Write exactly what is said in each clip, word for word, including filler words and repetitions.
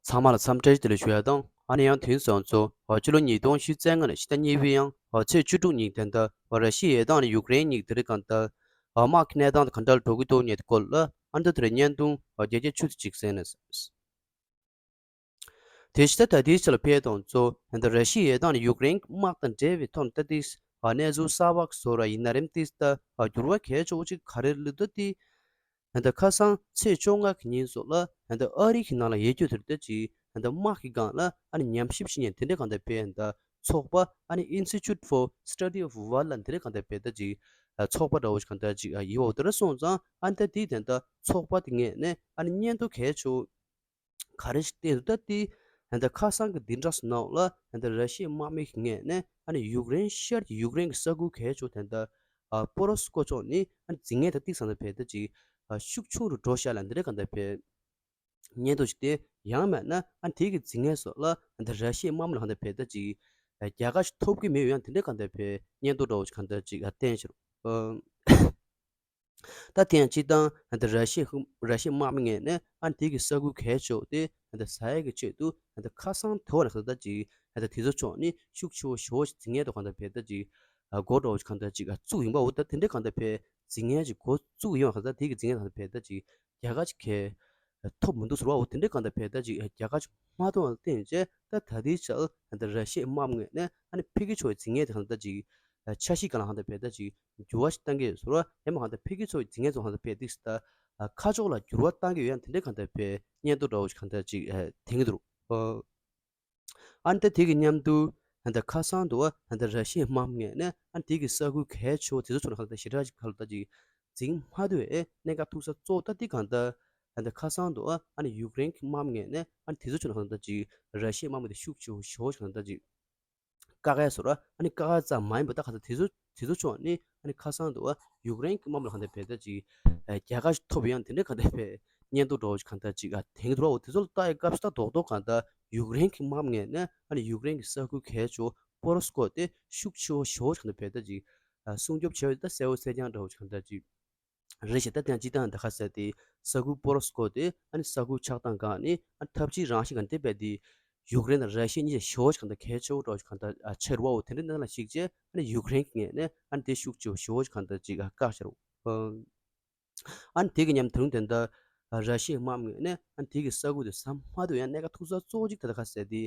ཚང་མ་ལ་འཚམས་འདྲི་བཀྲ་ཤིས་བདེ་ལེགས་ཞུ་ཡ་དང་། ཨ་ནི་ཡང་དུས་སང་ཚོ་ཕྱི་ལོ་ཉིས་སྟོང་ཉི་ཤུ་རྩ་ལྔ་ནས་ཕྱི་ཟླ་གཉིས་པའི་ཡང་ཚེས་བཅུ་དྲུག་ཉིན་དེ་འདྲ་ར་ཤི་ཡའི་དང་ཡུཀ་རེན་གཉིས་དེ་རིང་གང་ལྟར་དམག་གི་གནས་སྟངས་དེ་ག་འདྲ་འགྲོ་གི་འདུག་ཉེ་དུ་སྐོར་ལ་ཨ་འདྲ་དེ་རིང་བརྙན་ཐུང་རྒྱ་ཆེ་ཆུ་ཚོད་གཅིག་གསན་ནས། དེ་ཕྱི་ཟླ་ད་ལྟའི་ཆ་ལ་ཕེབས་དང་གཙོ་ད་ར་ཤི་ཡའི་དང་ཡུཀ་རེན་དམག་དང་འབྲེལ་བའི་ཐོག་ནས་ད་ཏིས་གནས་ཚུལ་གསར་པ་བཟོ་ར་ཡིན་ན་རེམ་ཏིས་ད་འགྱུར་བ་གལ་ཆེ་བོ་ཅིག་ག་རེ་ལུས་ད་ཏི་ད་ཁ་སང་ཚེས་བཅོ་ལྔ་གི་ཉིན་སོགས་ལ་ད་ཨ་རི་གི་ནང་ལ་ཡོད་རྒྱུ་དེར་ད་ཅིག་ད་དམག་གི་སྒང་ལ་ཨ་ནི་ཉམས་ཞིབ་བྱེད་མཁན་དེ་འདྲ་གང་ལྟར་ཕེབས་ད་ཚོགས་པ་ཨ་ནི་Institute for Study of War ལ་དེ་འདྲ་གང་ལྟར་ཕེབས་ད་ཅིག་ཚོགས་པ་འདྲ་བོ་ཅིག་གང་ལྟར་ཅིག་ཡིན་བ་དེ་འདྲ་སོང་ཙང་ཨ་ནི་ད་དེའི་དེ་ད་ཚོགས་པ་དེ་ངས་ནས་ཨ་ནི་སྙན་ཐོ་གལ་ཆེ་བོ་ག་རེ་ཞིག་བལྟས་འདུག་ད་དེ་ད་ཁ་སང་གི་འདི་འདྲ་སོང་ནའོ་ལ་ད་ར་ཤི་ཡའི་དམག་མི་གི་ངོས་ནས་ཨ་ནི་ཡུཀ་རེན་ཤར་གྱི་ཡུཀ་རེན་གྱི་ས་ཁུལ་གལ་ཆེ་བོ་དེ་འདྲ་ཨ་པོ་རོ་སི་ཀོ་ཕྱོགས་ནས་ཨ་ནི་རྫིང་ངན་དང་ཏིག་སང་དང་བལ་ད་ཅིག་ཨ་ཤུགས་ཆུང་རུ་འགྲོ་ཤག་ལ་འདི་འདྲ་གང་ལྟར་བལ་སྙན་ཐོ་ཞིག་དེ་ཡང་མེད་ན་ཨ་ནི་དེ་གི་རྫིང་ངན་སོགས་ལ་ད་ར་ཤི་ཡའི་དམག་མི་ལ་གང་ལྟར་བལ་ད་ཅིག་ཨ་རྒྱལ་ཁ་ཞིག་ཐོབ་ཀྱི་མེད་ཡང་དེ་འདྲ་གང་ལྟར་བལ་སྙན་ཐོ་འདྲ་བོ་ཞིག་གང་ལྟར་ཅིག་ཨ་བསྟན་ཤག་ད་དེ་ཡང་སྤྱིར་བཏང་ད་ར་ཤི་ཡ་ར་ཤི་ཡའི་དམག་མི་ངོས་ནས་ཨ་ནི་དེ་གི་ས་ཁུལ་གལ་ཆེ་བོ་དེ་ད་ཟ་ཡས་ཀྱི་ཆེད་དུ་ད་ཁ་སང་དེ་བ་ནས་ད་ཅིག་ད་དེ་ཚོ་ཕྱོགས་ནས་ཤུགས་ཆེ་བོ་ཞེ་བོ་ཞིག་རྫིང་ངན་དུ་གང་ལྟར་བལ་ད་ཅིག་འགོ་འདྲ་བོ་ཞིག་གང་ལྟར་ཅིག་བཙུགས་ཡིན་པའོ། ད་དེ་འདྲའི་གང་ལྟར་བལ་རྫིང་ངན་ཅིག་འགོ་བཙུགས་ཡོང་བ་ད་དེ་གི་རྫིང་ངན་གང་ལྟར་བལ་ད་ཅིག་རྒྱལ་ཁ་ཅིག་གལ་ཐོབ་མི་འདུག་ཟེར་བའོ། དེ་འདྲའི་གང་ལྟར་བལ་ད་ཅིག་རྒྱལ་ཁ་ཅིག་མ་ཐོབ་པ་བརྟེན་བྱས་ད་ད་ལྟའི་ཆར་ད་ར་ཤི་ཡའི་དམག་མི་ངོས་ནས་ཨ་ནི་ཕ་གི་ཕྱོགས་ཀྱི་རྫིང་ངན་དེ་གང་ལྟར་ཅིག་འཆར་གཞི་སྒང་ལ་གང་ལྟར་བལ་ད་ཅིག་འགྱུར་བ་ཞིག་བཏང་གི་ཡོད་ཟེར་བ། ཡང་མ་གང་ལྟར་ཕ་གི་ཕྱོགས་ཀྱི་རྫིང་ངན་ཚོ་གང་ལྟར་བལ་ཏིག་སི་ད་ཁ་ཕྱོགས་ལ་འགྱུར་བ་བཏང་གི་ཡོད་ཡང་དེ་འདྲའི་གང་ལྟར་བལ་སྙན་ཐོ་འདྲ་བོ་ཞིག་གང་ལྟར་ཅིག་དེང་གི་འདུག་ཨ་ནི་ད་དེ་གི་མཉམ་དུ་ད་ཁ་སང་དུ་ད་ར་ཤི་ཡའི་དམག་མི་ངོས་ནས་ཨ་ནི་དེ་གི་ས་ཁུལ་གལ་ཆེ་བོ་དེ་ཚོ་ཚོ་ནང་གང་ལྟར་ཞེ་དྲག་ཅིག་གང་ལྟར་ཅིག་འཛིང་མ་ཐུབ་པའི་གནད་འགག་ཐུག་ས་གཙོ་བོ་ད་དེ་གང་ལྟར་ད་ཁ་སང་དུ་ཨ་ནི་ཡུཀ་རེན་གྱི་དམག་མི་ངོས་ནས་ཨ་ནི་དེ་ཚོ་ཚོ་ནང་གང་ལྟར་ཅིག་ར་ཤི་ཡའི་དམག་མི་དེ་ཤུགས་ཆེ་བོ་ཞེ་བོ་ཞིག་གང་ལྟར་ཅིག་བཀག་ཡ་སོགས་ཨ་ནི་བཀག་ཡ་ཙམ་མ་ཡིན་པ་ད་ག་ས་དེ་ཚོ་དེ་ཚོ་ཕྱོགས་ནི་ཨ་ནི་ཁ་སང་དུ་ཡུཀ་རེན་གྱི་དམག་མི་ལ་གང་ལྟར་བལ་ད་ཅིག་རྒྱལ་ཁ་ཞིག་ཐོབ་ཡང་དེ་འདྲའི་གང་ལྟར་བལ་སྙན་ཐོ་འདྲ་བོ་ཞིག་གང་ལྟར་ཅིག་དེང་གི་འདུག་ར་བོ། དེ་ཚོ་ལ་ལྟ་ཡི་སྐབས་སུ་ད་རྡོག་རྡོག་གང་ལྟར་ཡུཀ་རེན་གྱི་དམག་མི་ངོས་ནས་ཨ་ནི་ཡུཀ་རེན་གྱི་ས་ཁུལ་གལ་ཆེ་བོ་པོ་རོ་སི་ཀོ་དེ་ཤུགས་ཆེ་བོ་ཞེ་བོ་ཞིག་གང་ལྟར་བལ་ད་ཅིག་སྲུང་སྐྱོབ་བྱས་ཡོད་ད་གསལ་བོ་གསལ་རྐྱང་འདྲ་བོ་ཞིག་གང་ལྟར་ཅིག་རེད་ཤག་ད་དེ་ཡང་སྤྱིར་བཏང་ད་ག་ཟེར་དེ་ས་ཁུལ་པོ་རོ་སི་ཀོ་དེ་ཨ་ནི་ས་ཁུལ་ཆགས་སྟངས་སྒང་ནས་ཨ་ནི་འཐབ་ཇུས་རང་བཞིན་གང་ལྟར་བལ་དེ་ཡུཀ་རེན་དང་ར་ཤི་ཡ་གཉིས་ཆ་ཞེ་བོ་ཞིག་གང་ལྟར་གལ་ཆེ་བོ་འདྲ་བོ་ཞིག་གང་ལྟར་ཆགས་ར་བོ། དེ་འདྲ་ནང་ལ་གཞིགས་བྱས་ཨ་ནི་ཡུཀ་རེན་གྱི་ངོས་ནས་ཨ་ནི་དེ་ཤུགས་ཆེ་བོ་ཞེ་བོ་ཞིག་གང་ལྟར་ཅིག་བཀག་ཤག་ར་བོ། ཨ་ནི་དེ་གི་མཉམ་དུ་དེ་འདྲ་ར་ཤི་ཡའི་དམག་མི་ངོས་ནས་ཨ་ནི་དེ་གི་ས་ཁུལ་དེ་ཟ་མ་ཐུབ་ཡང་གནད་འགག་ཐུག་ས་གཙོ་བོ་གཅིག་ད་ལྟ་ག་ཟེར་དེ་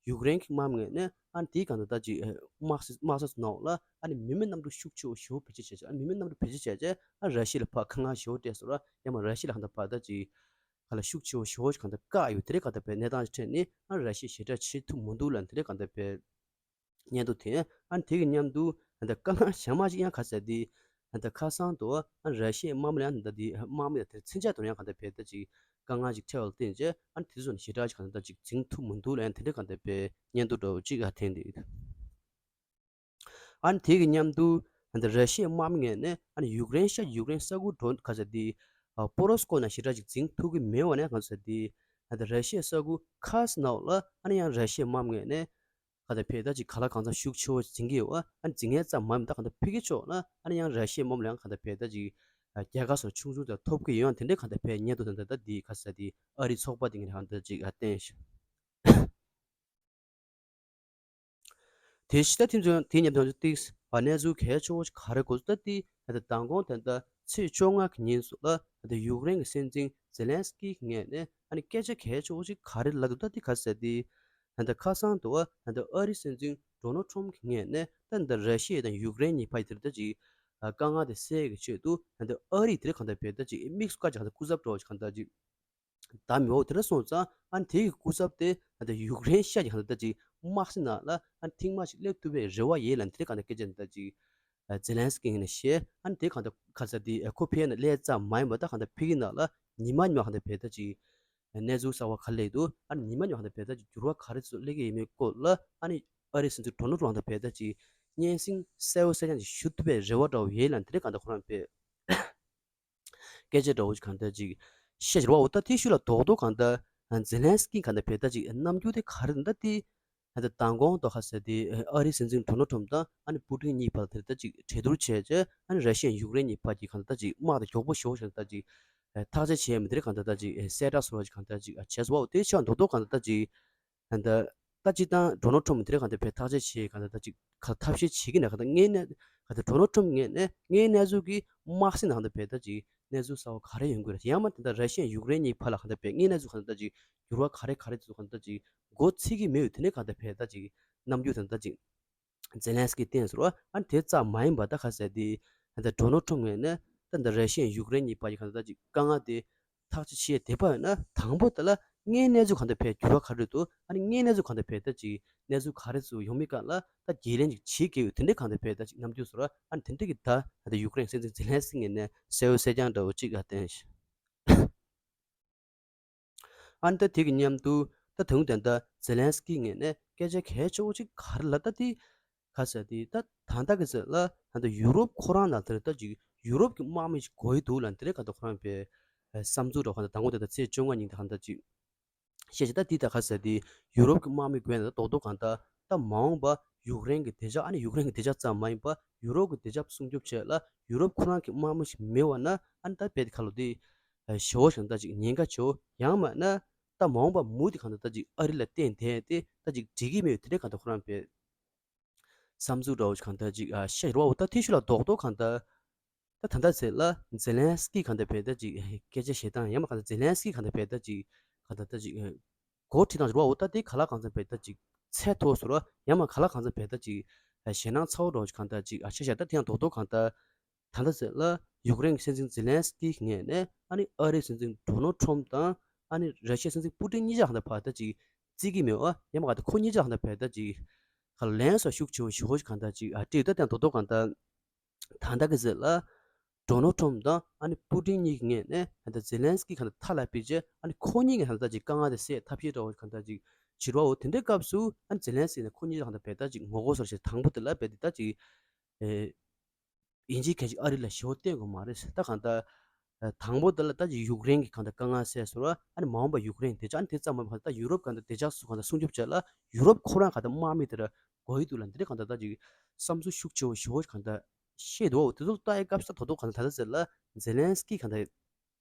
ཡུཀ་རེན་གྱི་དམག་མི་ངོས་ནས་ཨ་ནི་དེའི་སྒང་དུ་ད་ཅིག་དམག་ས་དམག་ས་ཚོ་ནང་ལ་ཨ་ནི་མི་མེད་གནམ་གྲུ་ཤུགས་ཆེ་བོ་ཞེ་བོ་བེད་སྤྱོད་བྱས་བྱས་ཨ་ནི་མི་མེད་གནམ་གྲུ་བེད་སྤྱོད་བྱས་བྱས་ཨ་ར་ཤི་ཡ་ལ་ཕར་དཀའ་ངལ་ཞེ་བོ་སྤྲད་སོང་ར། ཡང་མ་ར་ཤི་ཡ་ལ་གང་ལྟར་ཕར་ད་ཅིག་ག་ལ་ཤུགས་ཆེ་བོ་ཞེ་བོ་ཞིག་གང་ལྟར་བཀག་ཡོད། དེ་རེད་གང་ལྟར་བས་གནས་སྟངས་ཤིག་འཕྲད་ནས་ཨ་ར་ཤི་ཡ་ཞེ་དྲག་བྱེད་ཐུབ་མི་འདུག་ལ་དེ་རེད་གང་ལྟར་བས། སྙན་ཐོ་དེ་ཨ་ནི་དེ་གི་མཉམ་དུ་ད་ལྟ་དཀའ་ངལ་གཞན་མ་ཞིག་ཡང་ག་ཟེར་དེ་ད་ལྟ་ཁ་སང་དུ་ཨ་ར་ཤི་ཡའི་དམག་མི་ལ་ཡང་ད་ལྟ་དེ་དམག་མི་ལ་དེར་མཚོན་ཆ་དུ་ཡང་གང་ལྟར་བས་ད་ཅིག་དཀའ་ངལ་ཞིག་འཕྲད་པ་ལ་བརྟེན་བྱས་ཨ་ནི་དེ་ཚོ་ནི་ཞེ་དྲག་ཅིག་གང་ལྟར་ཅིག་འཛིང་ཐུབ་མི་འདུག་ལ་ཡང་དེ་འདྲ་གང་ལྟར་བས་སྙན་ཐོ་འདྲ་བོ་ཅིག་ཨ་འཐེན་དེ་ཡོད། ཨ་ནི་དེ་གི་མཉམ་དུ་ད་ལྟ་ར་ཤི་ཡའི་དམག་མི་ངོས་ནས་ཨ་ནི་ཡུཀ་རེན་ཤར་ཡུཀ་རེན་ས་ཁུལ་འགྲོ་ག་ཟེར་དེ་ཨ་པོ་རོ་སི་ཀོ་ནང་ཞེ་དྲག་ཅིག་འཛིང་ཐུབ་ཀྱི་མེད་པ་ནས་ག་ཟེར་དེ་ད་ལྟ་ར་ཤི་ཡའི་ས་ཁུལ་ཁ་སི་ནང་ལ་ཨ་ནི་ཡང་ར་ཤི་ཡའི་དམག་མི་ངོས་ནས་ག་ད་བས་ད་ཅིག་ག་ལ་གང་འཚམ་ཤུགས་ཆེ་བོ་འཛིང་གི་ཡོད། ཨ་ནི་འཛིང་ཡས་ཙམ་མ་ཡིན་པ་ད་གང་ལྟར་ཕ་གི་ཕྱོགས་ལ་ཨ་ནི་ཡང་ར་ཤི་ཡའི་དམག་མི་ལ་ཡང་གང་ལྟར་བས་ད་ཅིག་རྒྱལ་ཁ་སོགས་ཆུང་ཆུང་ཙམ་ཐོབ་ཀྱི་ཡོད། ཡང་དེ་འདྲའི་གང་ལྟར་བས་སྙན་ཐོ་དང་ད་ལྟ་འདི་ག་ཟེར་དེ་ཨ་རིའི་ཚོགས་པ་དེ་ངས་གང་ལྟར་ཅིག་བསྟན་ཤག་དེ་ཕྱི་ཟླ་ཐེངས་ཚོ་དེའི་ཉམས་མྱོང་ཏིག་གནས་ཚུལ་གལ་ཆེ་བོ་ཞིག་ག་རེ་གོ་ཚུལ་ལྟ་དེ་ད་ལྟ་མདང་དགོང་དེ་འདྲ་ཚེས་བཅོ་ལྔ་གི་ཉིན་སོགས་ལ་ད་ལྟ་ཡུཀ་རེན་གྱི་སྲིད་འཛིན་ཛེ་ལན་སི་ཀི་གི་ངོས་ནས་ཨ་ནི་སྐད་ཆ་གལ་ཆེ་བོ་ཞིག་ག་རེ་ལབ་འདུག་ད་དེ་ག་ཟེར་དེ་ད་ལྟ་ཁ་སང་དུ་ད་ལྟ་ཨ་རིའི་སྲིད་འཛིན་ཌོ་ནལ་ཊམ་གྱི་ངོས་ནས་ད་ལྟ་ར་ཤི་ཡ་དང་ཡུཀ་རེན་གཉིས་བར་གྱི་དེ་འདྲ་ཅིག་དཀའ་ངལ་དེ་སེལ་གྱི་ཆེད་དུ་ད་ལྟ་ཨ་རིས་དེ་རིང་གང་ལྟར་བས་ད་ཅིག་དམིགས་སུ་བཀར་ཅིག་གང་ལྟར་སྐུ་ཚབ་འདྲ་བོ་ཞིག་གང་ལྟར་ཅིག་བདམས་ཡོད། དེ་འདྲ་སོང་ཙང་ཨ་ནི་དེ་གི་སྐུ་ཚབ་དེ་ད་ལྟ་ཡུཀ་རེན་ཤར་གྱི་གང་ལྟར་ཅིག་དམག་སྲིད་ནང་ལ་ཨ་ནི་ཐེངས་མ་ཞིག་སླེབས་ཐུབ་པའི་རེ་བ་ཡོད་ལབ་དེ་རིང་གང་ལྟར་སྐད་ཆ་འདི་ལྟར་ཅིག་ཛེ་ལན་སི་ཀི་ནས་བཤད། ཨ་ནི་དེ་གང་ལྟར་ཁ་ཚ་དེ་ཁོ་ཕེབས་ནས་སླེབས་ཙམ་མ་ཡིན་པ་ད་གང་ལྟར་ཕ་གི་ནང་ལ་ཉི་མ་ཉི་མ་གང་ལྟར་བས་ད་ཅིག་གནས་ཚུལ་གསར་པ་ག་རེ་སླེབས་འདུག་ཨ་ནི་ཉི་མ་ཉི་མ་གང་ལྟར་བས་ད་ཅིག་འགྱུར་བ་ག་རེ་ཚུར་སླེབས་ཀྱི་ཡོད་མེད་སྐོར་ལ་ཨ་ནི་ཨ་རིའི་སྲིད་འཛིན་ཌོ་ནལ་ཊམ་གང་ལྟར་བས་ད་ཅིག་སྙན་སེང་གསལ་པོ་གསལ་རྐྱང་ཅིག་ཞུ་ཐུབ་པའི་རེ་བ་འདྲ་བོ་ཡོད་ལབ་དེ་རིང་གང་ལྟར་ཁོ་རང་བས་སྐད་ཆ་འདྲ་བོ་ཅིག་གང་ལྟར་ཅིག་བཤད་ཀྱི་རེད་བ། འོ་ད་དེ་ཤུལ་ལ་རྡོག་རྡོག་གང་ལྟར་ཛེ་ལན་སི་ཀི་གང་ལྟར་བས་ད་ཅིག་རྣམ་འགྱུར་དེ་ག་རེ་འདུག་ད་དེ་ད་ལྟ་མདང་དགོང་དུ་ཁ་ཟེར་དེ་ཨ་རིའི་སྲིད་འཛིན་ཌོ་ནལ་ཊམ་དང་ཨ་ནི་པུ་ཏིན་གཉིས་བར་དེར་ད་ཅིག་གྲོས་བསྡུར་བྱས་རྗེས་ཨ་ནི་ར་ཤི་ཡ་ཡུཀ་རེན་གཉིས་བར་གྱི་གང་ལྟར་ད་ཅིག་དམག་དེ་མགྱོགས་པོ་ཞེ་པོ་ཞིག་ད་ཅིག་ ཐག་གཅོད་བྱས་མི་དེ་རིགས་གང་ལྟར་ད་ཅིག་གསལ་བསྒྲགས་སོགས་ཀྱི་གང་ལྟར་ཅིག་བྱས་སོང་བ། དེ་ཆ་མདོག་མདོག་གང་ལྟར་ད་ཅིག་ད་ད་ཅིག་དང་ཌོ་ནལ་ཊམ་དེ་རིགས་གང་ལྟར་བས་ཐག་གཅོད་བྱས་གང་ལྟར་ད་ཅིག་ག་ཐབས་ཤེས་བྱེད་ཀྱི་ན་གང་ལྟར་དངོས་གནས་གང་ལྟར་ཌོ་ནལ་ཊམ་ངོས་ནས་དངོས་གནས་ཚུལ་གྱི་དམག་སྲིད་ནང་གང་ལྟར་བས་ད་ཅིག་གནས་ཚུལ་གསར་བ་ག་རེ་ཡོང་གི་རེད། ཡང་མ་དེ་ལྟར་ར་ཤི་ཡ་ཡུཀ་རེན་གཉིས་བར་ལ་གང་ལྟར་བས་དངོས་གནས་ཚུལ་གང་ལྟར་ད་ཅིག་འགྱུར་བ་ག་རེ་ག་རེ་ཚུལ་གང་ལྟར་ད་ཅིག་མགོ་ཚོད་ཀྱི་མེད་པའི་དེ་འདྲའི་གང་ལྟར་བས་ད་ཅིག་རྣམ་འགྱུར་དང་ད་ཅིག་ཛེ་ལན་སི་ཀི་བསྟན་ཟེར་བ། ཨ་ནི་དེ་ཙམ་མ་ཡིན་པ་ད་ག་ཟེར་དེ་ད་ཌོ་ནལ་ཊམ་ངོས་ནས་ད་ད་ར་ཤི་ཡ་ཡུཀ་རེན་གཉིས་བར་གྱི་གང་ལྟར་ད་ཅིག་དཀའ་ངལ་དེ་ཐག་གཅོད་བྱེད་བསྡད་པ་ཡིན་ན། དང་པོ་དེ་ལ་དངོས་གནས་ཚུལ་གང་ལྟར་བས་འགྱུར་བ་ག་རེ་འདུག་ཨ་ནི་དངོས་གནས་ཚུལ་གང་ལྟར་བས་ད་ཅིག་གནས་ཚུལ་ག་རེ་ཚུལ་ཡོང་མི་གང་ལ་ད་རྒྱུས་ལོན་ཅིག་བྱེད་དགོས་ཡོད། དེ་འདྲའི་གང་ལྟར་བས་ད་ཅིག་རྣམ་འགྱུར་ཟེར་བ། ཨ་ནི་དེ་འདྲ་གི་ད་ད་ཡུཀ་རེན་སྲིད་འཛིན་ཛེ་ལན་སི་ཀི་ངོས་ནས་གསལ་བོ་གསལ་རྐྱང་འདྲ་བོ་ཅིག་ལ་བསྟན་ཤག་ཨ་ནི་ད་དེ་གི་མཉམ་དུ་ད་དུང་དེ་འདྲ་ཛེ་ལན་སི་ཀི་ངོས་ནས་སྐད་ཆ་གལ་ཆེ་བོ་ཅིག་ག་རེ་ལབ་ད་དེ་ག་ཟེར་དེ་ད་ད་ལྟ་གི་ཟེར་ལ་ད་ལྟ་ཡུ་རོབ་ཁོ་རང་ནང་དེར་ད་ཅིག་ཡུ་རོབ་ཀྱི་དམག་མི་ཞིག་དགོས་ཀྱི་འདུག་ལབ་དེ་རེད། ག་ད་ཁོ་རང་པའི་བསམ་ཚུལ་འདྲ་ག་ད་དང་པོ་དེ་ད་ཚེས་བཅོ་ལྔ་ཉིན་དེ་ག་ད་ཅིག་བཤད་ཅིག་ད་དེ་ད་ག་ཟེར་དེ་ཡུ་རོབ་ཀྱི་དམག་མི་དགོས་ན་ད་རྡོག་རྡོག་གང་ད་ད་མ་འོངས་པ་ཡུཀ་རེན་གྱི་བདེ་འཇགས། ཨ་ནི་ཡུཀ་རེན་གྱི་བདེ་འཇགས་ཙམ་མ་ཡིན་པ་ཡུ་རོབ་ཀྱི་བདེ་འཇགས་སྲུང་སྐྱོབ་ཆེད་ལ་ཡུ་རོབ་ཁོ་རང་གི་དམག་མི་ཞིག་མེད་པ་ན། ཨ་ནི་ད་བས་དེ་ཁ་ལོ་དེ་ཞེ་བོ་ཞིག་ད་ཅིག་ཉེན་ཁ་ཆེ་བོ། ཡང་མིན་ན་ད་མ་འོངས་པ་མུ་མཐུད་གང་ལྟར་ད་ཅིག་ཨ་རི་ལ་བརྟེན་བསྡད་དེ་ད་ཅིག་འགྲིག་གི་མེད་དེ་འདྲ་གང་ལྟར་ཁོ་རང་པའི་བསམ་ཚུལ་འདྲ་བོ་ཞིག་གང་ལྟར་ཅིག་ཨ་བཤད་རོགས་འོ། ད་དེ་ཤུལ་ལ་རྡོག་རྡོག་གང་ལྟར་ད་ད་ལྟ་ཟེར་ལ་ཛེ་ལན་སི་ཀི་གང་ལྟར་བས་ད་ཅིག་སྐད་ཆ་བཤད་སྟངས། ཡང་མིན་གང་ལྟར་ཛེ་ལན་སི་ཀི་གང་ལྟར་བས་ད་ཅིག་གང་ལྟར་ད་ཅིག་འགོ་ཁྲིད་སྟངས་རོགས་འོ། ད་དེ་ག་ལ་གང་ལྟར་བས་ད་ཅིག་ཚད་མཐོ་ཟེར་རོ། ཡང་མིན་ག་ལ་གང་ལྟར་བས་ད་ཅིག་ཞེད་སྣང་ཚ་བོ་འདྲ་བོ་ཞིག་གང་ལྟར་ཅིག་ཨ་བཤད་བཤད། ད་དེ་ཡང་རྡོག་རྡོག་གང་ལྟར་ད་ལྟ་ཟེར་ལ་ཡུཀ་རེན་གྱི་སྲིད་འཛིན་ཛེ་ལན་སི་ཀི་ངོས་ནས་ཨ་ནི་ཨ་རིའི་སྲིད་འཛིན་ཌོ་ནལ་ཊམ་དང་ཨ་ནི་ར་ཤི་ཡའི་སྲིད་འཛིན་པུ་ཏིན་གཉིས་ཆ་གང་ལྟར་བར་ད་ཅིག་བརྩི་གི་མེད་པ། ཡང་མིན་གང་ལྟར་ཁོ་གཉིས་ཆ་གང་ལྟར་བར་ད་ཅིག་ག་ལན་སོགས་ཤུགས་ཆེ་བོ་ཞེ་བོ་ཞིག་གང་ལྟར་ཅིག་ཨ་སྤྲད་ཡོད། ད་དེ་ཡང་རྡོག་རྡོག་གང་ལྟར་ད་ལྟ་གི་ཟེར་ལ་ཌོ་ནལ་ཊམ་དང་ཨ་ནི་པུ་ཏིན་གཉིས་ཀྱི་ངོས་ནས་ད་ལྟ་ཛེ་ལན་སི་ཀི་གང་ལྟར་མཐའ་ལ་ཕེབས་རྗེས་ཨ་ནི་ཁོ་གཉིས་ཀྱི་གང་ལྟར་ད་ཅིག་དཀའ་ངལ་དེ་སེལ་ཐབས་ཤེས་འདྲ་བོ་གང་ལྟར་ཅིག་བྱེད་རོགས་འོ། དེ་འདྲའི་སྐབས་སུ་ཨ་ནི་ཛེ་ལན་སི་ཀི་ནས་ཁོ་གཉིས་ཆ་གང་ལྟར་བར་ད་ཅིག་ངོ་རྒོལ་སོགས་བྱས། དང་པོ་དེ་ལ་བས་དེ་ད་ཅིག་ཨེ། ཡིན་གཅིག་མིན་གཅིག་ཨ་རི་ལ་ཞེ་བོ་བརྟེན་དགོས་མ་རེད། ད་གང་ལྟར་ཨ་དང་པོ་དེ་ལ་ད་ཅིག་ཡུཀ་རེན་གྱི་གང་ལྟར་དཀའ་ངལ་སེལ་ཟེར་བ། ཨ་ནི་མ་འོངས་པ་ཡུཀ་རེན་བདེ་འཇགས། ཨ་ནི་དེ་ཙམ་མ་ཡིན་པར་ད་ཡུ་རོབ་གང་ལྟར་བདེ་འཇགས་སུ་གང་ལྟར་སྲུང་སྐྱོབ་བྱས་ལ་ཡུ་རོབ་ཁོ་རང་གང་ལྟར་དམག་མི་དེར་དགོས་ཀྱི་འདུག་ལབ་འདི་འདྲ་གང་ལྟར་ད་ཅིག་བསམ་ཚུལ་ཤུགས་ཆེ་བོ་ཞེ་བོ་གང་ལྟར་བཤད་འདུག་བ། དེ་ཚོ་ལྟ་ཡི་སྐབས་སུ་ད་རྡོག་རྡོག་གང་ལྟར་ད་ལྟ་ཟེར་ལ་ཛེ་ལན་སི་ཀི་གང་ལྟར་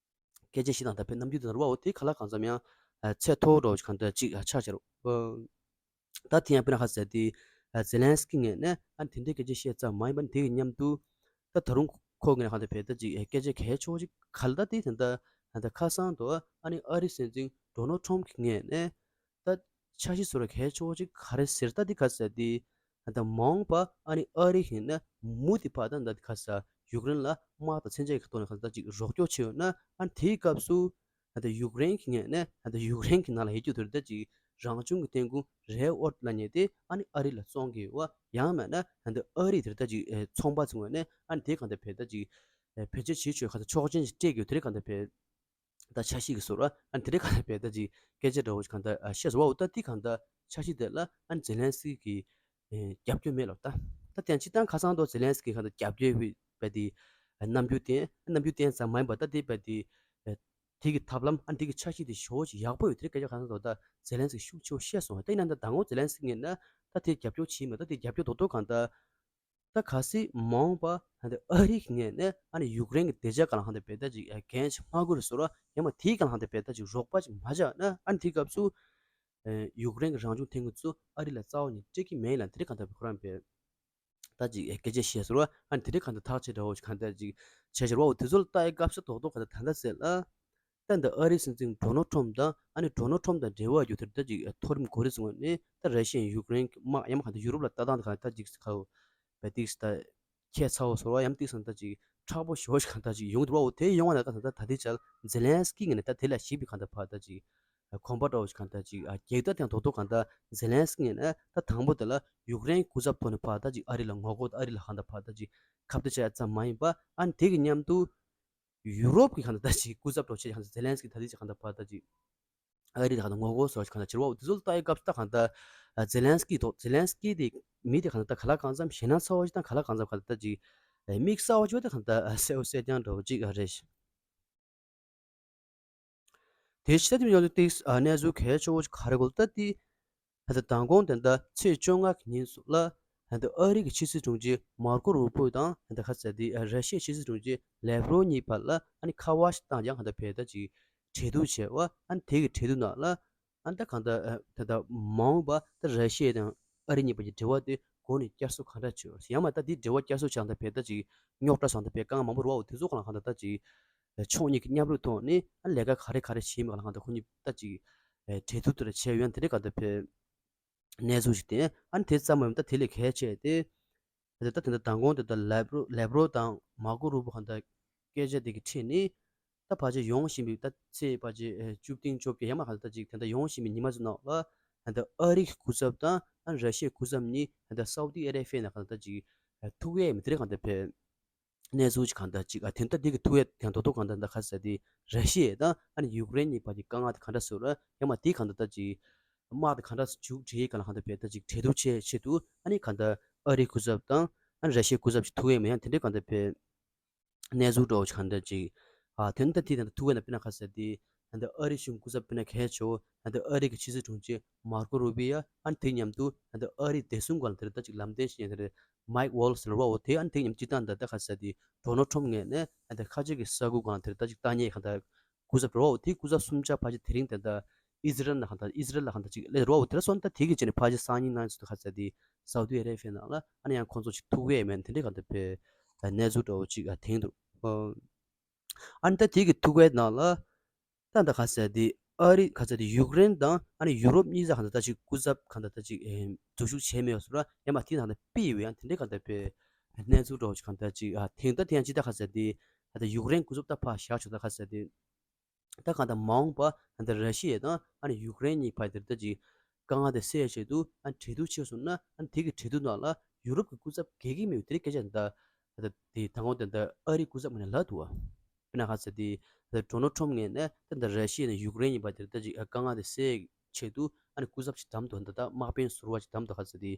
སྐད་ཆ་བཤད་སྟངས་དང་བས་རྣམ་འགྱུར་དེ་འདྲ་བ་འོ། དེ་ག་ལ་གང་འཚམ་ཡང་ཨ་ཚད་མཐོ་བོ་འདྲ་བོ་ཞིག་གང་ལྟར་ཅིག་ཨ་ཆགས་ཆགས་རོགས། ད་དེ་ཡང་དཔེར་ན་ཧ་ཟེར་དེ་ཨ་ཛེ་ལན་སི་ཀི་ངོས་ནས་ཨ་དེ་འདྲའི་སྐད་ཆ་བཤད་ཙམ་མ་ཡིན་པ་དེ་གི་མཉམ་དུ་ད་ད་རུང་ཁོ་ངོས་ནས་ཧ་ད་བས་ད་ཅིག་ཨ་སྐད་ཆ་གལ་ཆེ་བོ་ཞིག་ག་ལ་ད་དེ་ད་ལྟ་ད་ལྟ་ཁ་སང་དུ་ཨ་ནི་ཨ་རི་སྲིད་འཛིན་ཌོ་ནལ་ཊམ་གི་ངོས་ནས་ད་འཆར་གཞི་བཟོ་ར་གལ་ཆེ་བོ་ཅིག་ག་རེ་ཟེར་ད་འདི་ག་ཟེར་ཏེ། ད་མ་འོངས་པ་ཨ་ནི་ཨ་རི་ཡིན་ན་མུ་མཐུད་ཕར་ད་འདི་ག་ཟེར་ཡུཀ་རེན་ལ་དམག་དང་མཚོན་ཆ་གི་ཐོག་ནས་ག་ཟེར་ད་ཅིག་རོགས་སྐྱོར་བྱས་ཡོད་ན། ཨ་ནི་དེའི་སྐབས་སུ་ད་ཡུཀ་རེན་གྱི་ངོས་ནས་ད་ཡུཀ་རེན་གྱི་ནང་ལ་ཡོད་རྒྱུ་དེར་ད་ཅིག་རང་བྱུང་གི་བརྟན་ཁུངས་རེ་ཨོར་ལ་ཉེ་སྟེ་ཨ་ནི་ཨ་རི་ལ་བཙོང་གི་ཡོད་པ། ཡང་མིན་ན་ད་ཨ་རི་དེར་ད་ཅིག་ཚོང་པ་ཚོའི་ངོས་ནས་ཨ་ནི་དེ་གང་ལྟར་བས་ད་ཅིག་བེད་སྤྱོད་བྱེད་ཆོག་ག་ཟེར་ཆོག་མཆན་ཞིག་སྤྲད་ཀྱི་ཡོད། དེ་རིགས་གང་ལྟར་བས། ད་འཆར་གཞི་གི་བཟོ་འདྲ་ཨ་ནི་དེ་འདྲའི་གང་ལྟར་བས་ད་ཅིག་སྐད་ཆ་འདྲ་བོ་ཞིག་གང་ལྟར་ཨ་བཤད་སོང་བ། འོ་ད་དེ་གང་ལྟར་འཆར་གཞི་དེ་ལ་ཨ་ནི་ཛེ་ལན་སི་ཀི་གི་ཨེ་རྒྱབ་སྐྱོར་མེད་ལབ་ད། ད་དེ་ཡང་སྤྱིར་བཏང་ཁ་སང་དུ་ཛེ་ལན་སི་ཀི་གང་ལྟར་རྒྱབ་སྐྱོར་བས་དེ་རྣམ་འགྱུར་བསྟན། རྣམ་འགྱུར་བསྟན་ཙམ་མ་ཡིན་པར་ད་དེ་བས་དེ་ཨེ་དེ་གི་ཐབས་ལམ་ཨ་ནི་དེ་གི་འཆར་གཞི་དེ་ཞེ་པོ་ཅིག་ཡག་པོ་ཡོད། དེ་རིགས་སྐད་ཆ་གང་ལྟར་ད་ཛེ་ལན་སི་ཀི་ཤུགས་ཆེ་བོ་བཤད་སོང་བ། དེ་ཡིན་ན་ད་ད་ངོ་ཛེ་ལན་སི་ཀི་ངོས་ནས་ད་དེ་རྒྱབ་སྐྱོར་བྱས་མེད། ད་དེ་རྒྱབ་སྐྱོར་རྡོག་རྡོག་གང་ལྟར། ད་གལ་སྲིད་མ་འོངས་པ་ད་ལྟ་ཨ་རི་གི་ངོས་ནས་ཨ་ནི་ཡུཀ་རེན་གྱི་བདེ་འཇགས་སྒང་ལ་ཧ་ད་བས་ད་ཅིག་འགན་ཞིག་མ་འཁུར་བཟོ་འདྲ། ཡང་མ་དེའི་སྒང་ལ་ཧ་ད་བས་ད་ཅིག་རོགས་པ་ཅིག་མ་བྱས་ན། ཨ་ནི་དེའི་སྐབས་སུ་ཨེ་ཡུཀ་རེན་གྱི་རང་བྱུང་ཐོན་ཁུངས་ཚོ་ཨ་རི་ལ་རྩ་བ་ནས་སྤྲད་ཀྱི་མེད་ལབ་དེ་རིགས་གང་ལྟར་བས་ཁོ་རང་བས་ད་ཅིག་སྐད་ཆ་བཤད་སོང་བ། ཨ་ནི་དེ་རིགས་གང་ལྟར་ཐག་བཅད་འདྲ་བོ་ཞིག་གང་ལྟར་ཅིག་བྱས་བྱས་རོགས། འོ་དེ་ཚོ་ལ་ལྟ་ཡི་སྐབས་སུ་རྡོག་རྡོག་གང་ལྟར་ད་ལྟ་ཟེར་ལ། ད་ལྟ་ཨ་རིའི་སྲིད་འཛིན་ཌོ་ནལ་ཊམ་དང་ཨ་ནི་ཌོ་ནལ་ཊམ་དང་འབྲེལ་བ་ཡོད་དེར་ད་ཅིག་མཐོ་རིམ་འགོ་རིམ་ཚོའི་ངོས་ནས་ད་ར་ཤི་ཡ་ཡུཀ་རེན་གྱི་དམག་ཡང་མ་གང་ལྟར་ཡུ་རོབ་ལ་ལྟ་སྟངས་དེ་གང་ལྟར་ཅིག་ཁ་བའི་ཏིག་ད་ཁྱད་མཚར་བོ་བཟོ་འདྲ་ཡང་ཏིག་སང་ད་ཅིག་མཁྲེགས་པོ་ཞེ་པོ་ཞིག་གང་ལྟར་ཅིག་ཡོང་འདུག་བ། འོ་དེ་ཡོང་བ་ན་ད་ད་ད་དེ་ཆ་ཛེ་ལན་སི་ཀི་ངོས་ནས་ད་དེ་ལ་ཞིབ་པའི་གང་ལྟར་ཕར་ད་ཅིག་གོམ་པ་འདྲ་བོ་ཞིག་གང་ལྟར་ཅིག་རྒྱག་ད་དེ་ཡང་རྡོག་རྡོག་གང་ལྟར་ཛེ་ལན་སི་ཀི་ངོས་ནས་ད་དང་པོ་དེ་ལ་ཡུཀ་རེན་སྐུ་ཚབ་ཐོག་ནས་ཕར་ད་ཅིག་ཨ་རི་ལ་ངོ་རྒོལ། ཨ་རི་ལ་གང་ལྟར་ཕར་ད་ཅིག་ཁ་གཏད་བྱས་ཙམ་མ་ཡིན་པ། ཨ་ནི་དེ་གི་མཉམ་དུ་ཡུ་རོབ་ཀྱི་གང་ལྟར་ད་ཅིག་སྐུ་ཚབ་འདྲ་བོ་བྱས་གང་ལྟར་ཛེ་ལན་སི་ཀི་ད་དེ་ཅིག་གང་ལྟར་ཕར་ད་ཅིག་ཨ་རི་དང་གང་ལྟར་ངོ་རྒོལ་སོགས་གང་ལྟར་བྱེད་པ། འོ་དེ་ཚོ་ལ་ལྟ་ཡི་སྐབས་སུ་ད་གང་ལྟར་ཛེ་ལན་སི་ཀི་ཐོག་ཛེ་ལན་སི་ཀི་དེ་མི་དེ་གང་ལྟར་ད་ག་ལ་གང་འཚམ་ཞེད་སྣང་ཚ་བོ་ཞིག་དང་ག་ལ་གང་འཚམ་གང་ལྟར་ད་ཅིག་དམིགས་བསལ་བ་ཅིག་ད་གང་ལྟར་གསལ་བོ་གསལ་རྐྱང་འདྲ་བོ་ཅིག་རེད། དེ་ཕྱི་ད་དེ་ཡོད་དེ་གནས་ཚུལ་གལ་ཆེ་བོ་ཅིག་ག་རེ་གོ་ལ་ལྟ་དེ། ད་ལྟ་མདང་དགོང་དེ་འདྲ་ཚེས་བཅོ་ལྔ་གི་ཉིན་སུ་ལ། ད་ལྟ་ཨ་རི་གི་ཕྱི་སྲིད་དྲུང་ཆེ་མར་ཀོ་རུ་པོ་དང་ད་ལྟ་ག་ཟེར་དེ་ར་ཤི་ཡའི་ཕྱི་སྲིད་དྲུང་ཆེ་ལེབ་རོ་གཉིས་བར་ལ་ཨ་ནི་ཁ་པར་ཞིག་བཏང་ཀྱང་ད་ལྟ་བས་ད་ཅིག་གྲོས་བསྡུར་བྱས་པ། ཨ་ནི་དེ་གི་གྲོས་བསྡུར་ནང་ལ་ཨ་ནི་ད་གང་ལྟར་ད་ལྟ་མ་འོངས་པ་ད་ར་ཤི་ཡ་དང་ཨ་རི་གཉིས་བར་གྱི་འབྲེལ་བ་དེ་གོང་ནས་བསྐྱར་གསོ་གང་འདྲ་བྱེད་ཡང་མ་ད་དེ་འབྲེལ་བ་བསྐྱར་གསོ་བྱས་ད་བས་ད་ཅིག་རྙོག་དྲ་བཟང་ད་བས་དཀའ་ངལ་མང་པོ་རོ་བ་དེ་ཚོ་གང་ལ་གང་ལྟར་ད་ཅིག་ཕྱོགས་གཉིས་ཀྱི་མཉམ་རུབ་ཐོག་ནས་ཨ་ནི་ལས་ཀ་ག་རེ་ག་རེ་བྱེད་མི་གང་ལ་གང་ལྟར་ཁོ་གཉིས་ད་ཅིག་གྲོས་བསྡུར་དེ་འདྲ་བྱས་ཡོད་ན་དེ་འདྲའི་གང་ལྟར་བས། གནས་ཚུལ་ཞིག་བསྟན། ཨ་ནི་དེ་ཙམ་མ་ཡིན་པར་ད་དེ་ལས་གལ་ཆེ་དེ། ད་ལྟ་དེ་འདྲ་མདང་དགོང་དེ་ལྟར་ལེབ་རོ་ལེབ་རོ་དང་མར་ཀོ་རུ་པོ་གང་ལྟར་སྐད་ཆ་དེ་གི་ཁྲིད་ནི། ད་ཕལ་ཆེར་ཡོང་བཞིན་པའི་ད་ཚེས་ཕལ་ཆེར་བཅུ་བདུན་བཅོ་བརྒྱད་ཡང་མ་གང་ལྟར་ཅིག་དེ་འདྲ་ཡོང་བཞིན་པའི་ཉི་མ་ཚོ་ནང་ལ་ད་ལྟ་ཨ་རི་གི་སྐུ་ཚབ་དང་ཨ་ནི་ར་ཤི་ཡའི་སྐུ་ཚབ་གཉིས་ད་ལྟ་སའུ་ཏི་ཨ་རེ་ཕི་ཡ་ནང་གང་ལྟར་ཅིག་ཐུག་ཡས་མི་དེ་རེ་གང་ལྟར་ཕེབས། གནས་ཚུལ་གྱི་གང་ལྟར་ཅིག་ཨ་དེ་ལྟར་དེ་གི་ཐུག་ཡས་དེ་རྡོག་རྡོག་གང་ལྟར་ད་ག་ཟེར་དེ་ར་ཤི་ཡ་དང་ཨ་ནི་ཡུཀ་རེན་གཉིས་བར་གྱི་དཀའ་ངལ་དེ་གང་འདྲ་བཟོ་ར་ཡང་མ་དེ་གང་ལྟར་ད་ཅིག་དམག་དེ་གང་འདྲ་མཇུག་སྒྲིལ་གང་ལ་གང་ལྟར་བས་ད་ཅིག་གྲོས་བསྡུར་བྱེད་ཆེད་དུ་ཨ་ནི་གང་ལྟར་ཨ་རིའི་སྐུ་ཚབ་དང་ཨ་ནི་ར་ཤི་ཡའི་སྐུ་ཚབ་ཅིག་ཐུག་ཡས་མེད་ཡང་དེ་འདྲའི་གང་ལྟར་བས་གནས་ཚུལ་འདྲ་བོ་ཅིག་གང་ལྟར་ཅིག་ཨ་དེ་ནི་ད་དེ་དང་ཐུག་ཡས་ན་དཔེར་ན་ག་ཟེར་དེ་ད་ལྟ་ཨ་རིའི་གཞུང་སྐུ་ཚབ་དཔེར་ན་གལ་ཆེ་བོ་ད་ལྟ་ཨ་རི་གི་ཕྱི་སྲིད་དྲུང་ཆེ་མར་ཀོ་རུ་པི་ཡ་ཨ་ནི་དེ་མཉམ་དུ་ད་ལྟ་ཨ་རིའི་བདེ་སྲུང་སྒང་ལ་དེ་རེ་ད་ཅིག་ལམ་སྟོན་བྱེད་མཁན་དེ་རེ། མའིག་ཝོལ་ཟེར་བ་འོ་དེ་ཨ་ནི་དེ་མཉམ་སྤྱི་བཏང་ད་ལྟ་ག་ཟེར་དེ་ཌོ་ནལ་ཊམ་ངོས་ནས་ཨ་ནི་ཁ་ཆེ་གི་ས་ཁུལ་སྒང་དེར་ད་ཅིག་བཏང་ཉེས་གང་ལྟར་སྐུ་ཚབ་རེད་བ་འོ་དེ་སྐུ་ཚབ་གསུམ་ཆ་ཕལ་ཆེར་དེ་རིང་དེ་ལྟ་ཨི་ཟི་རལ་ལ་གང་ལྟར་ཨི་ཟི་རལ་ལ་གང་ལྟར་ཅིག་སླེབས་རེད་བ་འོ་དེ་ལ་སོང་ད་དེ་གི་རྗེས་ནས་ཕལ་ཆེར་སང་ཉིན་གནངས་ཚེ་ད་ག་ཟེར་དེ་སའུ་ཏི་ཨ་རེ་བྷི་ཡ་ནང་ལ་ཨ་ནི་ཡང་ཁོང་ཚོ་ཅིག་ཐུག་ཡས་མེད་དེ་འདྲའི་གང་ལྟར་བས་གནས་ཚུལ་འདྲ་བོ་ཅིག་ཨ་དེང་དུ་ཨ་ནི་ད་དེ་གི་ཐུག་ཡས་ནང་ལ། ད་ད་ག་ཟེར་དེ་ཨ་རི་ག་ཟེར་དེ་ཡུཀ་རེན་དང་ཨ་ནི་ཡུ་རོབ་གཉིས་ས་གང་ལྟར་ད་ཅིག་སྐུ་ཚབ་གང་ལྟར་ད་ཅིག་ཨེ་འཛུལ་ཞུགས་བྱས་མེད་པ་སོགས་ལ་ཡང་མ་དེ་ནང་ལ་ཕེབས་ཡོད་ཡང་དེ་འདྲའི་གང་ལྟར་པའི་གནས་ཚུལ་འདྲ་བོ་ཅིག་གང་ལྟར་ཅིག་ཨ་དེང་ད་དེ་ཡང་ཅི་ད་ག་ཟེར་དེ་ད་ལྟ་ཡུཀ་རེན་སྐུ་ཚབ་ད་ཕར་བཞག་ཆོག་ད་ག་ཟེར་དེ་ད་གང་ལྟར་མ་འོངས་པ་ད་ལྟ་ར་ཤི་ཡ་དང་ཨ་ནི་ཡུཀ་རེན་གཉིས་བར་དེར་ད་ཅིག་དཀའ་ངལ་དེ་སེལ་ཆེད་དུ་ཨ་ནི་གྲོས་བསྡུར་བྱས་སོང་ན་ཨ་ནི་དེ་གི་གྲོས་བསྡུར་ནང་ལ་ཡུ་རོབ་ཀྱི་སྐུ་ཚབ་གལ་གི་མེད་པའི་དེ་རིགས་སྐད་ཆ་ད་ད་དེ་དང་པོ་དེ་ད་ཨ་རིའི་སྐུ་ཚབ་ངོས་ནས་ལབ་འདུག་བ། དཔེར་ན་ག་ཟེར་དེ་ད་ཌོ་ནལ་ཊམ་ངོས་ནས་ད་ད་ར་ཤི་ཡ་ནས་ཡུཀ་རེན་གཉིས་བར་དེར་ད་ཅིག་ཨ་དཀའ་ངལ་དེ་སེལ་ཆེད་དུ་ཨ་ནི་སྐུ་ཚབ་ཅིག་བདམས་འདུག་ད་ད་དམག་དཔོན་ཟུར་པ་ཅིག་བདམས་འདུག་ག་ཟེར་དེ་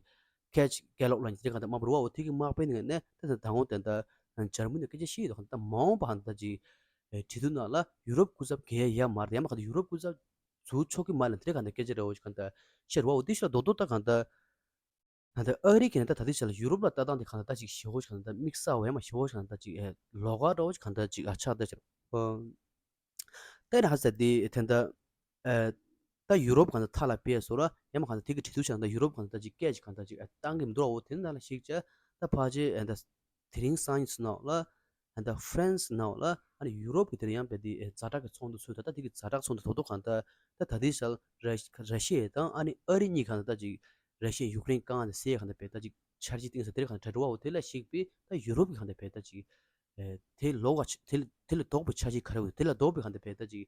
ཁེ་ཆི་ཀེ་ལོག་ལབ་མཁན་དེ་ག་ད་དམག་དཔོན་རུ་བ་འོ་དེ་གི་དམག་དཔོན་ངོས་ནས་ད་ད་དང་པོ་དེ་ད་འཇར་མ་ནི་སྐད་ཆ་བཤད་ཡོད་དོ། ད་མ་འོངས་པ་ཧ་ད་ཅིག་གྲོས་བསྡུར་ནང་ལ་ཡུ་རོབ་སྐུ་ཚབ་གལ་ཡ་མ་རེད་ཡ་མ་ག་ད་ཡུ་རོབ་སྐུ་ཚབ་འཛུལ་ཆོག་གི་མ་ལ་དེ་ག་ད་སྐད་ཆ་རེ་བ་ཅིག་ག་ད་བཤད་རུ་བ་འོ་དེ་ཤ་རྡོག་རྡོག་ད་ག་ད། ད་ལྟ་ཨ་རི་གིས་ནི་ད་ད་ལྟའི་ཆ་ལ་ཡུ་རོབ་ལ་ལྟ་སྟངས་དེ་གང་ལྟར་ད་ཅིག་ཞེ་བོ་ཞིག་གང་ལྟར་དམིགས་བསལ་བའི་མ་ཞེ་བོ་ཞིག་གང་ལྟར་ཅིག་ཨེ་ལོགས་ཀ་འདྲ་བོ་ཞིག་གང་ལྟར་ཅིག་ཨ་ཆགས་བསྡད་ཤག་ཨོ། ད་ཡིན་ན་ཧ་ཟེར་དེ་དེ་འདྲ་ཨེ་ད་ཡུ་རོབ་གང་ལྟར་མཐའ་ལ་ཕེབས་སོང་ར་ཡང་མ་གང་ལྟར་དེ་གི་གྲོས་བསྡུར་ཞིག་གང་ལྟར་ཡུ་རོབ་གང་ལྟར་ད་ཅིག་སྐད་ཅིག་གང་ལྟར་ཅིག་ཨེ་བཏང་གི་མི་འདུག་འོ་དེ་འདྲ་ལ་ཞིག་བྱས་ད་ཕལ་ཆེར་ཨེ་ད་དེ་རིང་སང་ཉིན་ཚོ་ནང་ལ་ཨེ་ད་ཧྥ་རན་སི་ནང་ལ་ཨ་ནི་ཡུ་རོབ་ཀྱི་དེ་རིང་ཡང་བས་དེ་ཨེ་ཛ་དྲག་གི་ཚོགས་འདུ་ཚོགས་ད་ད་དེ་གི་ཛ་དྲག་ཚོགས་འདུ་ཐོག་ཐོག་གང་ལྟར་ད་ད་ལྟའི་ཆ་ལ་ར་ར་ཤི་ཡ་དང་ཨ་ནི་ཨ་རི་གཉིས་གང་ལྟར་ད་ཅིག་ར་ཤི་ཡ་ཡུཀ་རེན་དཀའ་ངལ་དེ་སེལ་གང་ལྟར་བས་ད་ཅིག་འཆར་གཞི་བཏིང་ས་དེ་རིང་གང་ལྟར་གྲ་སྒྲིག་པ་འོ་དེ་ལ་གཞིགས་པས་ད་ཡུ་རོབ་ཀྱི་གང་ལྟར་བས་ད་ཅིག་ཨེ་དེ་ལོག་ག་དེ་དེ་ལ་ལྡོག་པའི་འཆར་གཞི་ག་རེ་འོ་དེ་ལ་ལྡོག་པའི་གང་ལྟར་བས་ད་ཅིག་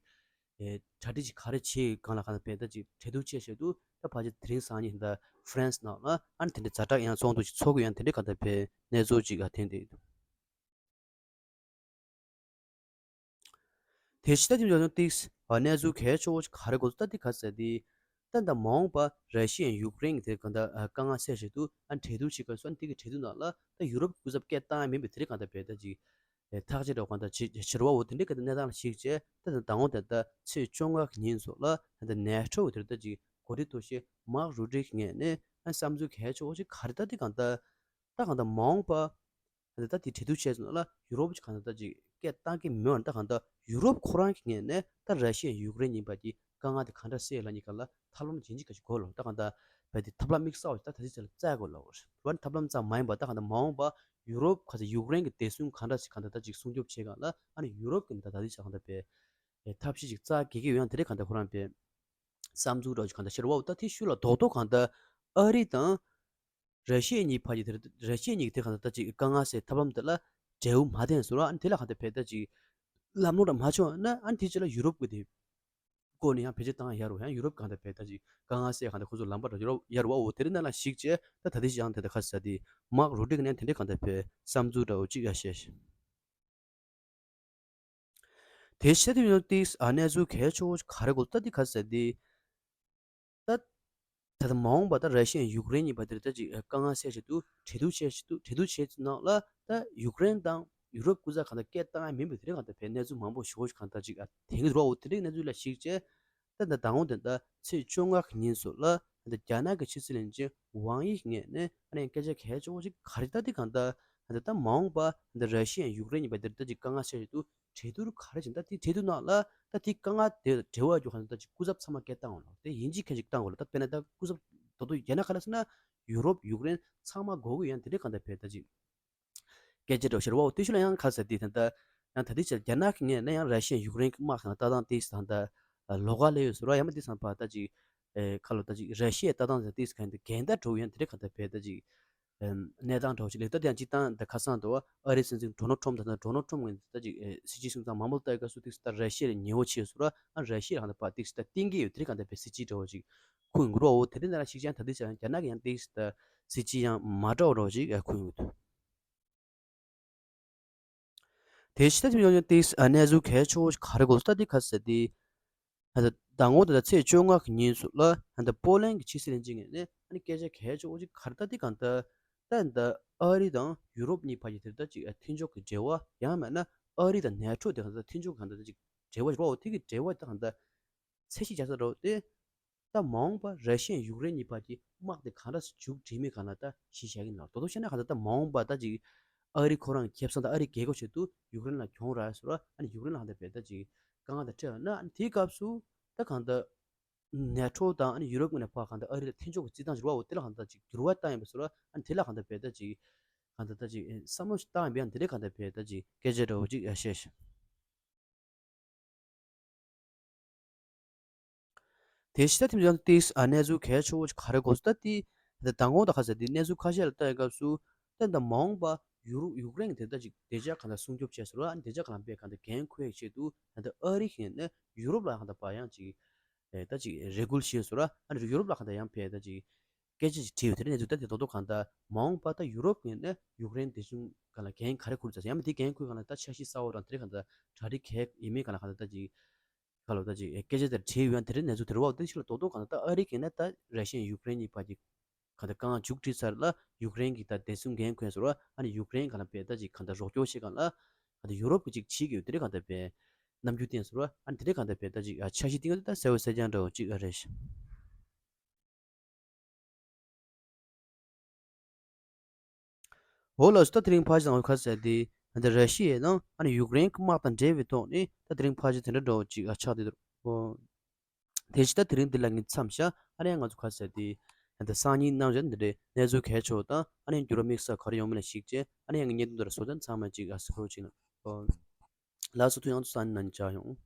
ཨེ་གྲ་སྒྲིག་ཅིག་ག་རེ་བྱེད་གང་ལ་གང་ལྟར་བས་ད་ཅིག་གྲོས་བསྡུར་བྱས་བྱས་འདུག་ད་ཕལ་ཆེར་དེ་རིང་སང་ཉིན་ད་ཧྥ་རན་སི་ནང་ལ་ཨ་ནི་དེ་འདྲའི་ཛ་དྲག་ཡང་ཚོགས་འདུ་ཅིག་ཚོགས་ཀྱི་ཡང་དེ་འདྲའི་གང་ལྟར་བས་གནས་ཚུལ་ཅིག་ག་ཐོན་བསྡད་ཡོད། དེ་ཕྱི་ད་དེ་ཡོད་ན་ཏིགས་གནས་ཚུལ་གལ་ཆེ་བོ་ཞིག་ག་རེ་གོ་ད་དེ་ག་ཟེར་དེ། ད་ད་མ་འོངས་པ་ར་ཤི་ཡ་ཡུཀ་རེན་གྱི་དེ་ག་ད་དཀའ་ངལ་སེལ་ཆེད་དུ་ཨ་གྲོས་བསྡུར་བྱེད་སྐབས་སུ་ཨ་དེ་གི་གྲོས་བསྡུར་ནང་ལ་ད་ཡུ་རོབ་སྐུ་ཚབ་སྐད་བཏང་ཡ་མིན་པའི་དེ་རིགས་གང་ལྟར་བས་ད་ཅིག་ཐག་གཅོད་འགྲོ་གང་ལྟར་བྱེད་བྱེད་རོགས་འོ་དེ་འདྲའི་ག་ད་གནས་སྟངས་ལ་གཞིགས་བྱས་ད་ད་ད་འོང་དེ་ད་ཚེས་བཅོ་ལྔ་གི་ཉིན་སོགས་ལ་ད་ད་ནེ་ཊོ་གི་དེ་རིགས་ད་ཅིག་འགོ་ཁྲིད་ཐུགས་ཤེས་མཱག་རུ་ཏི་གི་ངོས་ནས་ཨ་བསམ་ཚུལ་གལ་ཆེ་བོ་ཞིག་ག་རེ་ད་དེ་གང་ལྟར་ད་གང་ལྟར་མ་འོངས་པ། ད་ལྟ་དེ་གྲོས་བསྡུར་བྱས་ཙང་ལ་ཡུ་རོབ་ཀྱི་གང་ལྟར་ཅིག་སྐད་བཏང་གི་མེད་པར་ད་གང་ལྟར་ཡུ་རོབ་ཁོ་རང་གི་ངོས་ནས་ད་ར་ཤི་ཡ་ཡུཀ་རེན་གཉིས་བར་གྱི་དཀའ་ངལ་དེ་གང་འདྲ་སེལ་ལ་གཉིས་ཀ་ལ་ཐབས་ལམ་ཇི་འཇིག་ག་ཞིག་དགོས་ལ་ད་གང་ལྟར་བས་དེ་ཐབས་ལམ་དམིགས་བསལ་བ་ཞིག་ད་ད་ལྟའི་ཆ་ལ་བཙལ་དགོས་ལ་བར་ཐབས་ལམ་ཙམ་མ་ཡིན་པ་ད་གང་ལྟར་མ་འོངས་པ་ཡུ་རོབ་ག་ཚ་ཡུཀ་རེན་གྱི་བདེ་སྲུང་གང་འདྲ་ཞིག་གང་ལྟར་ད་ཅིག་སྲུང་སྐྱོབ་བྱེད་གང་ལ་ཨ་ནི་ཡུ་རོབ་ཀྱི་ད་ད་ལྟའི་ཆ་གང་ལྟར་བས་ཐབས་ཤེས་ཅིག་བཙལ་དགོས་ཀྱི་ཡོད་ཡང་དེ་འདྲའི་གང་ལྟར་ཁོ་རང་བས་བསམ་ཚུལ་འདྲ་ཞིག་གང་ལྟར་ཤར་བ་འོ་ད་དེ་ཤུལ་ལ་རྡོག་རྡོག་གང་ལྟར་ཨ་རི་དང་། ར་ཤི་ཡ་གཉིས་ཕ་གི་དེར་ར་ཤི་ཡ་གཉིས་ཀྱི་དེ་གང་ལྟར་ད་ཅིག་དཀའ་ངལ་སེལ་ཐབས་ལམ་དེ་ལ་འབྲས་བུ་མ་ཐོན་སོང་ར། ཨ་ནི་དེ་ལ་གང་ལྟར་བས་ད་ཅིག་ལམ་ལྷོང་འདྲ་མ་བྱུང་ན་ཨ་ནི་དེ་ཅི་ལ་ཡུ་རོབ་ཀྱི་དེ་སྐོར་ནས་ཡང་བེད་སྤྱོད་བཏང་ཡ་རུ་ཡང་ཡུ་རོབ་གང་ལྟར་བས་ད་ཅིག་དཀའ་ངལ་སེལ་གང་ལྟར་ཁོ་ཚོ་ལམ་པ་འདྲ་ཡུ་རོབ་ཡ་རུ་བ་འོ་དེ་རིང་ནང་ལ་ཞིག་བྱས་ད་ད་དེ་ཅི་ཡང་དེ་ལྟར་ཁ་ས་དེ་མཱག་རུ་ཏི་གི་ནས་དེ་འདྲའི་གང་ལྟར་བས་བསམ་ཚུལ་འདྲ་བོ་ཅིག་ཡ་བཤད། དེ་བྱས་དུས་ཡང་ཏིག་ཨ་གནས་ཚུལ་གལ་ཆེ་བོ་ག་རེ་གོ་ད་འདི་ག་ཟེར་འདི། ད་ད་ལྟ་མ་འོངས་པ་ད་ར་ཤི་ཡ་ཡུཀ་རེན་གཉིས་བར་དེར་ད་ཅིག་དཀའ་ངལ་སེལ་ཆེད་དུ་གྲོས་བསྡུར་བྱེད་ཆེད་དུ་གྲོས་བསྡུར་བྱེད་ནང་ལ་ད་ཡུཀ་རེན་དང་ཡུ་རོབ་སྐུ་ཚབ་གང་ལ་སྐད་བཏང་ཡ་མིན་པའི་དེ་རིང་གང་ལྟར་བས་གནས་ཚུལ་མང་པོ་ཞིག་གང་ལྟར་ཅིག་ཨ་དེང་གི་རོགས་འོ་དེ་རིང་གནས་ཚུལ་ལ་གཞིགས་བྱས་ད་ད་དང་འོ་དེ་ད་ཚེས་བཅོ་ལྔ་གི་ཉིན་སུ་ལ་ ད་རྒྱ་ནག་གི་ཕྱི་སྲིད་བློན་ཆེན་ཝང་ཡི་ངོས་ནས་ཨ་ནི་སྐད་ཆ་གལ་ཆེ་བོ་ཞིག་ག་རེ་ད་དེ་གང་ལྟར་ད་མ་འོངས་པ་ད་ར་ཤི་ཡ་ཡུཀ་རེན་གཉིས་བར་དེར་ད་ཅིག་དཀའ་ངལ་ཆེ་ཞིག་འདུག་གྲོས་བསྡུར་ག་རེ་བྱེད་ད་དེ་གྲོས་བསྡུར་ནང་ལ་ད་དེ་དཀའ་ངལ་དེ་འབྲེལ་བ་རྒྱུ་གང་ལྟར་ད་ཅིག་སྐུ་ཚབ་ཚང་མ་སྐད་བཏང་འོང་ལ་དེ་ཡིན་གཅིག་མཁན་གཅིག་བཏང་དགོས་ལ་ད་དཔེར་ན་ད་སྐུ་ཚབ་ད་དུང་རྒྱ་ནག་ག་ལ་ཟེར་ན་ཡུ་རོབ་ཡུཀ་རེན་ཚང་མ་དགོས་ཀྱི་ཡང་དེ་འདྲའི་གང་ལྟར་བས་ད་ཅིག་སྐད་ཆ་འདྲ་བོ་ཤར་བའོ། དེ་ཤུལ་ལ་ཡང་ཁ་ཟེར་དེ་ད་ལྟ་ཡང་ད་ལྟའི་ཆར་རྒྱ་ནག་གི་ངོས་ནས་ཡང་ར་ཤི་ཡ་ཡུཀ་རེན་གྱི་དམག་དང་ལྟ་སྟངས་དེ་ད་ལྟ་ལོགས་ཀ་ལས་ཡོད་ཟེར་བ་ཡང་མ་དེ་ཚང་པ་ད་ཅིག་ཁ་ལོ་ད་ཅིག་ར་ཤི་ཡའི་ལྟ་སྟངས་ཟེར་དེ་ག་འདི་འགལ་ཟླ་འགྲོ་ཡང་དེ་རེད་ག་ད་བས་ད་ཅིག་གནས་སྟངས་འདྲ་བོ་ཅིག་ལས་ད་དེ་ཡང་སྤྱི་བཏང་ད་ཁ་སང་དུ་ཨ་རིའི་སྲིད་འཛིན་ཌོ་ནལ་ཊམ་ད་ད་ཌོ་ནལ་ཊམ་ངོས་ད་ཅིག་སྲིད་སྤྱི་སུམ་ཚང་མ་མོལ་ལྟ་ཡི་སྐབས་སུ་དེ་ད་ར་ཤི་ཡ་ལ་ཉེ་བོ་ཆེ་ཟེར་བ་ཨ་ར་ཤི་ཡ་ག་ད་པ་དེ་ད་གཏིང་གི་ཡོད་དེ་རེད་ག་ད་བས་སྲིད་སྤྱི་འདྲ་བོ་ཅིག་ཁུ་ཡོང་གི་རོ། དེ་རེད་ན་ར་ཤིག་ཅང་ད་དེ་ཅང་རྒྱ་ནག་གི་ཡང་དེ་ད་སྲིད་སྤྱི་ཡང་མ་འདྲ་བོ་འདྲ་བོ་ཅིག་ཁུ་ཡོང་གི་འདུག་དེ་ཕྱི་ད་ཐིམ་ཡོང་ཡོང་ཏིས་གནས་ཚུལ་གལ་ཆེ་བོ་ག་རེ་གོ་ས་ད་དེ་ག་ཟེར་དེ། ད་ཟླ་ངོ་དེ་ཚེས་བཅོ་ལྔ་གི་ཉིན་སུ་ལ་ད་པོ་ལན་གྱི་ཕྱི་སྲིད་བློན་ཆེན་ངོས་ནས་ཨ་ནི་སྐད་ཆ་གལ་ཆེ་བོ་ཅིག་ག་རེ་ད་དེ་གང་ལྟར་ད་ད་ཨ་རི་དང་ཡུ་རོབ་གཉིས་བར་གྱི་དེ་ད་ཅིག་མཐུན་ཕྱོགས་ཀྱི་འབྲེལ་བ་ཡང་མེད་ན་ཨ་རི་དང་ནེ་ཊོ་དེ་གང་ལྟར་མཐུན་ཕྱོགས་གང་ལྟར་ཅིག་འབྲེལ་བ་རོ་དེ་གི་འབྲེལ་བ་ད་གང་ལྟར། ཚད་གཞི་བཞག་ས་རོ་དེ། ད་མ་འོངས་པ་ར་ཤི་ཡ་ཡུཀ་རེན་གཉིས་བར་གྱི་དམག་དེ་གང་འདྲ་མཇུག་སྒྲིལ་མིན་གང་ལ་ད་གཞི་བཞག་གི་ཡིན་ནོ། དོ་དོ་བཤད་ན་གང་ལྟར་ད་མ་འོངས་པ་ད་ཅིག་ཨ་རི་ཁོ་རང་ཁེ་བཟང་དང་ཨ་རི་རྒྱལ་ཁབ་ཆེད་དུ་ཡུཀ་རེན་ལ་གྱོང་རག་ཟེར་བ་ཨ་ནི་ཡུཀ་རེན་ལ་གང་ལྟར་བས་ད་ཅིག་དཀའ་ངལ་དང་འཕྲད་ཡོད་ན་ཨ་ནི་དེའི་སྐབས་སུ་ད་གང་ལྟར་ནེ་ཊོ་དང་ཨ་ནི་ཡུ་རོབ་ངོས་ནས་ཕར་གང་ལྟར་ཨ་རི་ལ་མཐུན་ཕྱོགས་ཀྱི་རྩིས་ཐང་ཞིག་རོ་དེ་ལ་གང་ལྟར་ཅིག་འགྱུར་བ་བཏང་ཡིན་པ་ཟེར་བ་ཨ་ནི་དེ་ལ་གང་ལྟར་བས་ད་ཅིག་གང་ལྟར་ད་ཅིག་བསམ་བློ་ཞིག་བཏང་ཡིན་པ་ཡང་དེ་འདྲའི་གང་ལྟར་བས་ད་ཅིག་སྐད་ཆ་འདྲ་བོ་ཅིག་བཤད་ཤག་དེ་ཕྱི་ད་ཐིམ་ཡང་ཏིས་ཨ་གནས་ཚུལ་གལ་ཆེ་བོ་ག་རེ་གོ་སོ་ད་ཏི་ད་དང་གོང་ད་ཁ་ཟེར་ཏི་གནས་ཚུལ་ཁ་ཤས་ལ་ལྟ་ཡི་སྐབས་སུ་ད་ད་མ་འོངས་པ་ཡུ་རུ་ཡུཀ་རེན་གྱི་དེ་ད་ཅིག་བདེ་འཇགས་གང་ལ་སྲུང་སྐྱོབ་བྱས་སོ་ར་ཨ་ནི་བདེ་འཇགས་གང་ལ་དཔེ་གང་ད་འགན་འཁུར་ཡག་ཆེད་དུ་ད་ད་ཨ་རི་གིས་ནི་ཡུ་རོབ་ལ་གང་ད་པ་ཡང་ཅིག་ད་ཅིག་རེ་སྐུལ་བྱས་སོ་ར་ཨ་ནི་ཡུ་རོབ་ལ་གང་ད་ཡང་དཔེ་ད་ཅིག་སྐད་ཆ་ཞིག་དྲིས་ཡོད། དེ་རིང་ནས་བཟུང་ད་དེ་རྡོག་རྡོག་གང་ལྟར་མ་འོངས་པ་ད་ཡུ་རོབ་ངོས་ནས་ཡུཀ་རེན་དེ་བྱུང་གང་ལ་འགན་ག་རེ་འཁུར་ཚར་ཡང་མི་དེ་འགན་འཁུར་གང་ལ་ད་འཆར་གཞི་གསར་བ་དང་དེ་རིང་གང་ལྟར་གྲ་སྒྲིག་གས་ཡིན་མིན་གང་ལ་གང་ལྟར་ད་ཅིག་ག་ལོ་ད་ཅིག་སྐད་ཆ་དེར་དྲིས་ཡོད་ཡང་དེ་རིང་ནས་བཟུང་དེ་རུ་བ་དེ་ཞིག་ལ་རྡོག་རྡོག་གང་ལྟར་ད་ཨ་རི་གིས་ནས་ད་ར་ཤི་ཡ་ཡུཀ་རེན་གཉིས་བར་གྱི་གང་ལྟར་རྐང་མཇུག་སྒྲིལ་ཚར་ལ་ཡུཀ་རེན་གྱིས་ད་བདེ་སྲུང་འགན་འཁུར་སོང་ར་ཨ་ནི་ཡུཀ་རེན་གང་ལ་བས་ད་ཅིག་གང་ལྟར་རོགས་སྐྱོར་བྱེད་གང་ལ་གང་ལྟར་ཡུ་རོབ་ཀྱི་ཅིག་བྱེད་ཀྱི་ཡོད་དེ་རིང་གང་ལྟར་བས་རྣམ་འགྱུར་བསྟན་སོང་ར་ཨ་ནི་དེ་རིང་གང་ལྟར་བས་ད་ཅིག་འཆར་གཞི་དེ་གང་ལྟར་ད་གསལ་བོ་གསལ་རྐྱང་འདྲ་བོ་ཅིག་ཨ་རེད། འོ་ལགས་སོ། ད་དེ་རིང་ཕལ་ཆེར་ང་ཚོ་ཁ་གསལ་དེ་ད་ར་ཤི་ཡ་དང་ཨ་ནི་ཡུཀ་རེན་གྱི་དམག་དང་འབྲེལ་བའི་ཐོག་ནས་ད་དེ་རིང་ཕལ་ཆེར་དེ་འདྲ་འདྲ་བོ་ཅིག་ཨ་ཆགས་བསྡད་འདུག་འོ། དེ་བཞིན་ད་དེ་རིང་འདི་ལ་ངས་མཚམས་བཞག་ཨ་ནི་ང་ཚོ་ཁ་གསལ་དེ་ད་སང་ཉིན་གནངས་ཚེ་འདི་འདྲའི་གནས་ཚུལ་གལ་ཆེ་བ་དང་ཨ་ནི་འགྱུར་བ་དམིགས་བསལ་ག་རེ་ཡོང་མིན་ལ་གཞིགས་བྱས་ཨ་ནི་ངས་བརྙན་ཐུང་འདི་ལ་བཟོ་དོན་ཚང་མ་ཅིག་ཨ་སི་ཁོ་རོ་ཅིག་ན་འོ། ལགས་སོ། ཐུགས་ཡོང་དུ་སང་ཉིན་ནང་བཅར་ཡོང་།